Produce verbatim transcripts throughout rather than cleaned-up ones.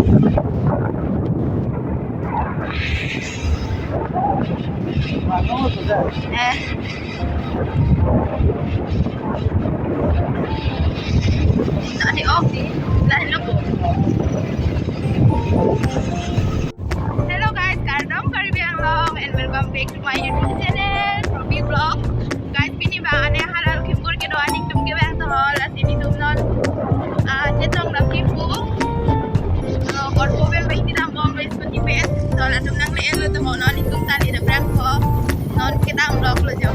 Eh. Tadi off sih. Lah, hello. Hello guys, kardom Karbi Anglong and welcome back to my YouTube channel, Ruby Vlog. Guys, pini abang ane hala Lakhimpur kedo aning atum kevang to ho, lasi nelitum non, ah, chetong dam kipu. So, korpo pen bai kedam bom bai scooty pen. So, latum nangle-etlo to ho, non nelitum tani dam rang ho. Non kedam vlog lo jo.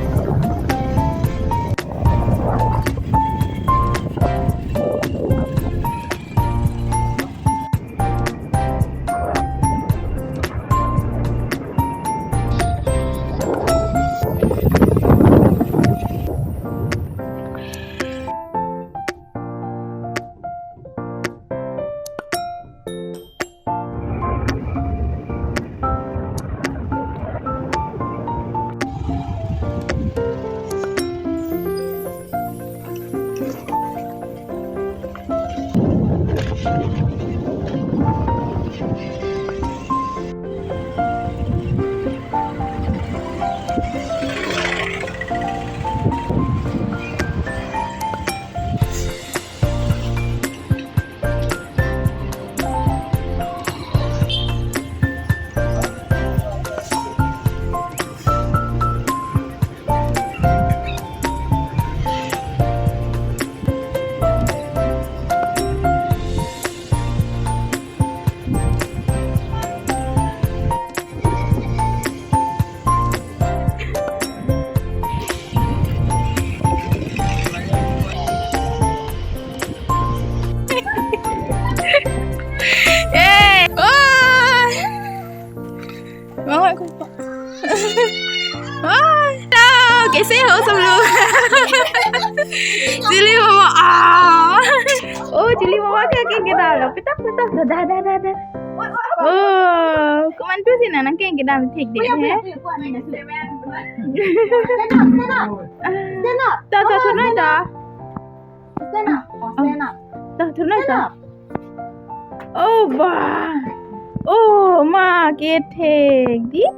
Eh, oh. Mama ko pa. Oh, tao, kaise ho sab log? Chili mama, ah. Oh, chili mama ke keng kedam lo. Pitak, pitak. Dah, dah, dah, dah. Oh, komantu si na nang keng kedam thik dei, he? Stand up, stand up. Stand up. Tao, tao, thunoi tao. Stand up. Oh, stand up. Tao, thunoi tao. Stand up. Oh, bah. Oh, ma, kethek dei.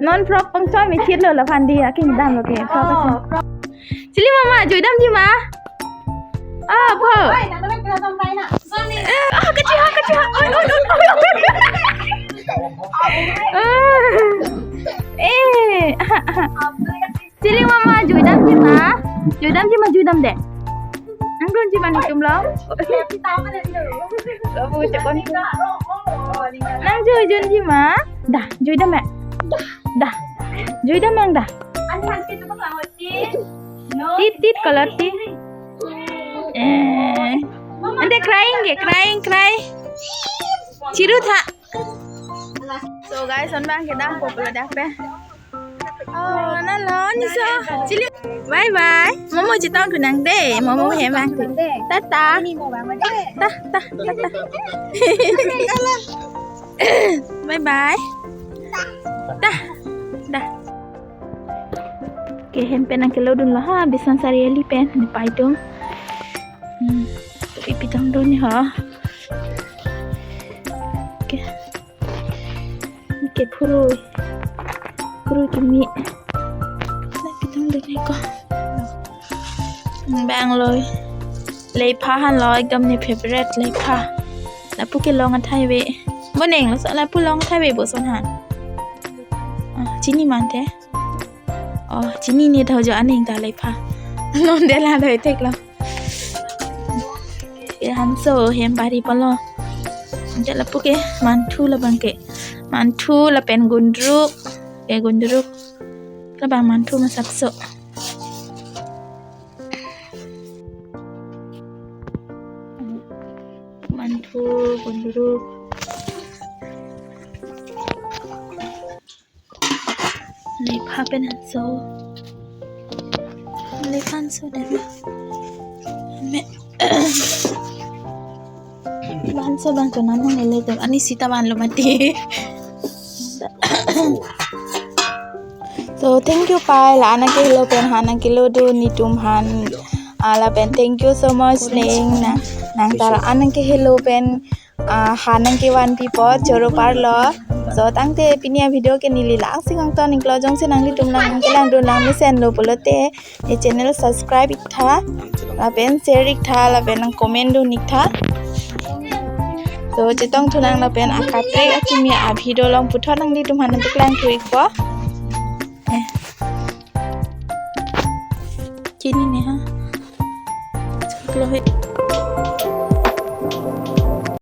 Non frock pangchoi me chit lo laphan dei, akeng kedam lo ke, frock pangchoi. Chili mama, juidamji ma? Ah, bo. Oi, nang dong kena tong pai na. Eh, ah, kachiha, kachiha. Oi, oi, oi, oi. Ah. Eh. Chili mama, juidamji ma? Juidamji ma, juidam dei. Nang dunji ma nelitum lo? Lo bu chekon. Nang jui junji ma? Dah, juidam ya? Dah. Juidam nang dah. Tit, tit, color tit. Eh. Ante crying ke, crying, cry. Chiru tha. So guys, non abang kedam po pula dak pe. Oh, non lo ni so. Chili. Bye bye. Momo chetong thu nang dei. Momo hem abang thu. Tata. Ta, ta, ta, ta. Bye bye. Ta. Dah. Ke hem pen nang kelo dunlo ha, Biswanath Chariali pen, ne pai atum. Hmm. Ipi tong dun ni ha. Ke. Ke phurui. Phurui kimi. Lapu tong dun ni ko. Bang loi. Leipha han lo, ekdom ne favorite leipha. Lapu kelong athai ave. Bo neng lo, lapu long athai ave bo son han. Ah, chini mante. Oh, chini ne tho jo aning ta leipha. Non dei la doi thek lo. Ke hanso hem bari polo. Ante lapu ke manthu labang ke. Manthu lapen gundruk. Ke gundruk. Labang manthu masapso. Manthu, gundruk. Leipha pen hanso. Leipha hanso dei. Me. Hanso abang chonam nang ele to. Ani sita vanlo mati. So, thank you pai, la-an nang kelo pen han nang kelo dun nelitum han. Ah, lapen thank you so much neng na. Nang ta la-an nangkehelo pen, ah, ha nangkevanpi apot choro parlo. So tangte pini a-video ke neli la-an si kangton iklo, jongsi nanglitum nangkelangdun nangmesenlo pulote, ne channel subscribe iktha, lapen share iktha, lapen nang comment dun iktha. So chetongthu nang lapen akaprek akimi a-video along puthot nanglitum aphan nangpaklangthu ikpo. Eh. Chini ne ha. Choklo he.